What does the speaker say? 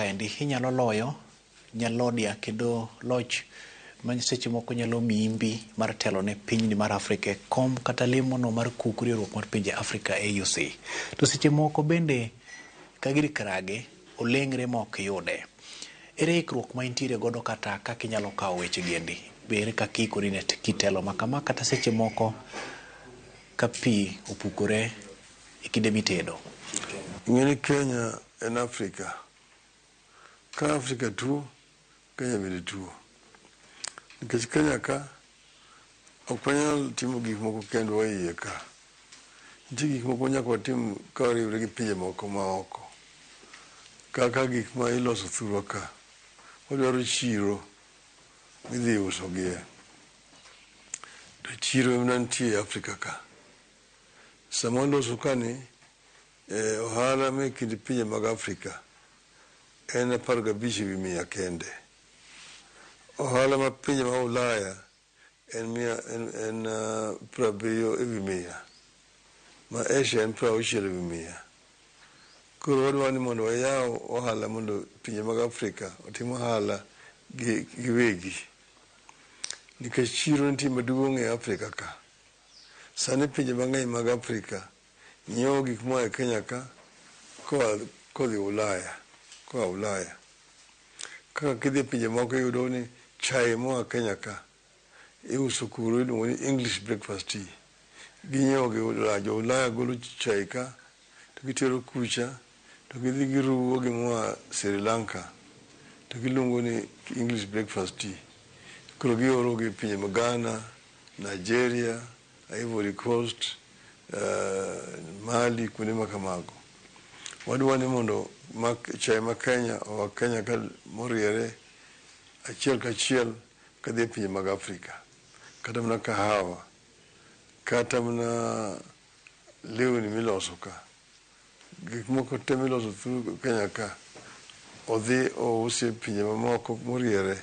kaendi inyalo loyo nyalodia kendo loch ma seche moko nyalo miyi mbi mar telo ne pinyni mar Afrika e kom kata lemono mar kuku riwruok mar pinje Afrika AUC. To seche moko bende ka gir krage oleng're ma ok yude. Ere ikruok ma intiere godo kata kaka inyalo kawo weche gi endi? Be ere kaka iikori ne kitelo ma kama kata seche moko ka pi opukore e kinde mitedo? Ing'e ni Kenya en Afrika. Ka Afrika tuo, Kenya bende tuo. Nikech Kenya ka ok wanyal timo gik moko kendwa e iye ka. Nitie gik moko nyaka watim ka wariwre gi pinje moko ma oko. Kaka gik ma iloso thurwa ka. Wadwaro chiro midhi usogie. To chiro ema nitie e Afrika ka. Sama waloso ka ni, ohala me kind pinje mag Afrika en 15 e wi 100 kende. Ohala ma pinje ma Ulaya en mia en 70 e wi 100. Ma Asia en 60 e wi 100. Koro wadwa ni mondo wayaw ohala mondo pinje mag Afrika otim ohala gi giwegi. Nikech chiro nitie maduong' e Afrika ka. Sani pinje mang'eny mag Afrika nyiewo gik moa e Kenya ka koa kodhi Ulaya, koa Ulaya. Kaka kidhi e pinje moko iyudo ni chae moa Kenya ka iuso kuro iluongo ni English breakfast tea. Ginyiewo gi Ulaya, jo Ulaya golo chae ka to gitero kucha to gidhi giruwo gi moa Sri Lanka to giluongo ni English breakfast tea. Koro gioro gi pinje ma Ghana, Nigeria, Ivory Coast, Mali kuonde ma kamago. Wadwa ni mondo chae ma Kenya oa Kenya ka moriere achiel kachiel kadhi e pinje mag Afrika. Kata mana kahawa, kata mana lewni miloso ka. Gik moko te miloso through Kenya ka odhi ousi e pinje mamoko moriere.